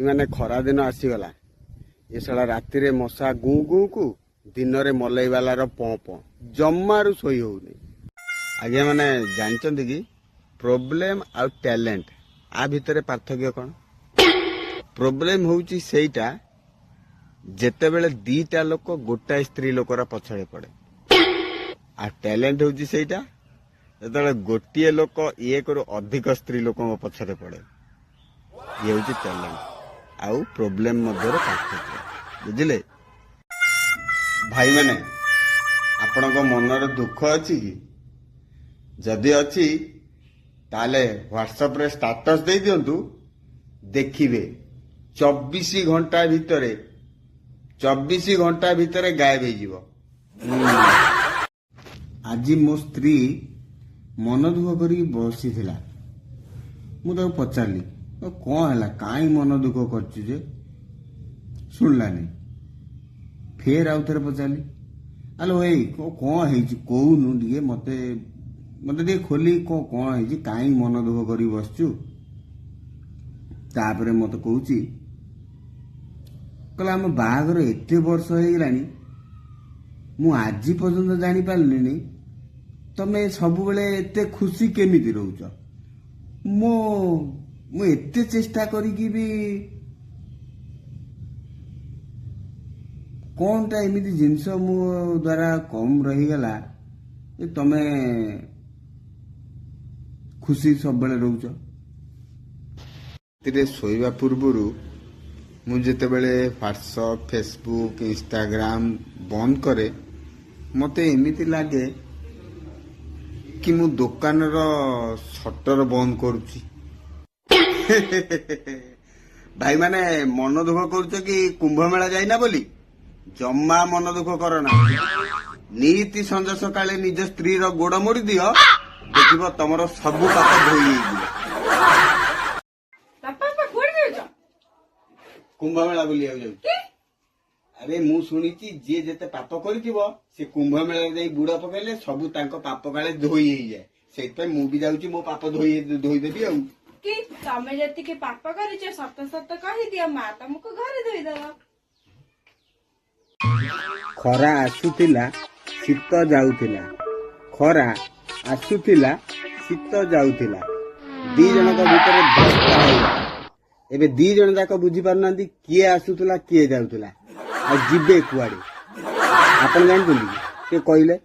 ମାନେ ଖରା ଦିନ ଆସିଗଲା, ଏ ଶଳା ରାତିରେ ମଶା ଗୁଁ ଗୁଁ କୁ, ଦିନରେ ମଲେଇବାଲାର ପଁ ପଁ, ଜମାରୁ ଶୋଇ ହଉନି। ଆଜ୍ଞା ମାନେ, ଜାଣିଛନ୍ତି କି ପ୍ରୋବ୍ଲେମ ଆଉ ଟ୍ୟାଲେଣ୍ଟ ଆ ଭିତରେ ପାର୍ଥକ୍ୟ କଣ? ପ୍ରୋବ୍ଲେମ ହଉଛି ସେଇଟା ଯେତେବେଳେ ଦିଟା ଲୋକ ଗୋଟାଏ ସ୍ତ୍ରୀ ଲୋକର ପଛରେ ପଡେ, ଆଉ ଟ୍ୟାଲେଣ୍ଟ ହଉଛି ସେଇଟା ଯେତେବେଳେ ଗୋଟିଏ ଲୋକ ଏକରୁ ଅଧିକ ସ୍ତ୍ରୀ ଲୋକଙ୍କ ପଛରେ ପଡେ। ଇଏ ହଉଛି ଟ୍ୟାଲେଣ୍ଟ ଆଉ ପ୍ରୋବ୍ଲେମ ମଧ୍ୟରେ ପାର୍ଥକ୍ୟ, ବୁଝିଲେ? ଭାଇମାନେ, ଆପଣଙ୍କ ମନରେ ଦୁଃଖ ଅଛି କି? ଯଦି ଅଛି, ତାହେଲେ ହ୍ୱାଟ୍ସଆପରେ ଷ୍ଟାଟସ୍ ଦେଇ ଦିଅନ୍ତୁ। ଦେଖିବେ 24 ଘଣ୍ଟା ଭିତରେ, 24 ଘଣ୍ଟା ଭିତରେ ଗାୟବ ହେଇଯିବ। ଆଜି ମୋ ସ୍ତ୍ରୀ ମନ ଦୁଃଖ କରିକି ବସିଥିଲା। ମୁଁ ତାକୁ ପଚାରିଲି, "କଣ ହେଲା? କାହିଁ ମନ ଦୁଃଖ କରିଛୁ ଯେ?" ଶୁଣିଲାନି। ଫେର ଆଉ ଥରେ ପଚାରିଲି, "ଆଲୋ ଏଇ, କଣ ହେଇଛି କହୁନୁ ଟିକେ ମତେ, ମତେ ଟିକେ ଖୋଲି କଣ, କଣ ହେଇଛି? କାହିଁ ମନ ଦୁଃଖ କରିକି ବସିଛୁ?" ତାପରେ ମତେ କହୁଛି, କହିଲା, "ଆମ ବାହାଘର ଏତେ ବର୍ଷ ହେଇଗଲାଣି, ମୁଁ ଆଜି ପର୍ଯ୍ୟନ୍ତ ଜାଣିପାରିଲିନି ତମେ ସବୁବେଳେ ଏତେ ଖୁସି କେମିତି ରହୁଛ। ମୁଁ ଏତେ ଚେଷ୍ଟା କରିକି ବି କଣଟା ଏମିତି ଜିନିଷ ମୋ ଦ୍ୱାରା କମ ରହିଗଲା ଯେ ତମେ ଖୁସି ସବୁବେଳେ ରହୁଛ?" ରାତିରେ ଶୋଇବା ପୂର୍ବରୁ ମୁଁ ଯେତେବେଳେ ହ୍ୱାଟ୍ସଅପ୍, ଫେସବୁକ୍, ଇନଷ୍ଟାଗ୍ରାମ ବନ୍ଦ କରେ, ମୋତେ ଏମିତି ଲାଗେ କି ମୁଁ ଦୋକାନର ସଟର ବନ୍ଦ କରୁଛି। ଭାଇମାନେ, ମନ ଦୁଃଖ କରୁଛ କି କୁମ୍ଭମେଳା ଯାଇନା ବୋଲି? ଜମା ମନ ଦୁଃଖ କର ନା। ନିତି ସଞ୍ଜ ସକାଳେ ନିଜ ସ୍ତ୍ରୀର ଗୋଡ ମୋଡି ଦିଅ, ଦେଖିବ ତମର ସବୁ ପାପ ଧୋଇ ହେଇଯିବ। ବାପା, ବାପା, କୁଆଡେ ଯାଉଛ? କୁମ୍ଭମେଳା ବୁଲିବାକୁ ଯାଉଛି। କି? ଆରେ, ମୁଁ ଶୁଣିଛି ଯିଏ ଯେତେ ପାପ କରିଥିବ, ସେ କୁମ୍ଭମେଳାରେ ଯାଇ ବୁଡ ପକେଇଲେ ସବୁ ତାଙ୍କ ପାପ କାଳେ ଧୋଇ ହେଇଯାଏ। ସେଇଥିପାଇଁ ମୁଁ ବି ଯାଉଛି, ମୋ ପାପ ଧୋଇଦେବି ଆଉ। କି ତମେ ଯେତିକି ପାପ କରିଛ, ସତ ସତ କହିଦିଅ, ମା ତମକୁ ଘରେ ଧୋଇଦବ। ଖରା ଆସୁଥିଲା, ଶୀତ ଯାଉଥିଲା। ଖରା ଆସୁଥିଲା, ଶୀତ ଯାଉଥିଲା, ଦି ଜଣଙ୍କ ଭିତରେ ଧସ୍ତା ହେଇଗଲା। ଏବେ ଦି ଜଣ ଯାକ ବୁଝିପାରୁନାହାନ୍ତି କିଏ ଆସୁଥିଲା, କିଏ ଯାଉଥିଲା, ଆଉ ଯିବେ କୁଆଡେ। ଆପଣ ଜାଣିଛନ୍ତି କି? ଟିକେ କହିଲେ।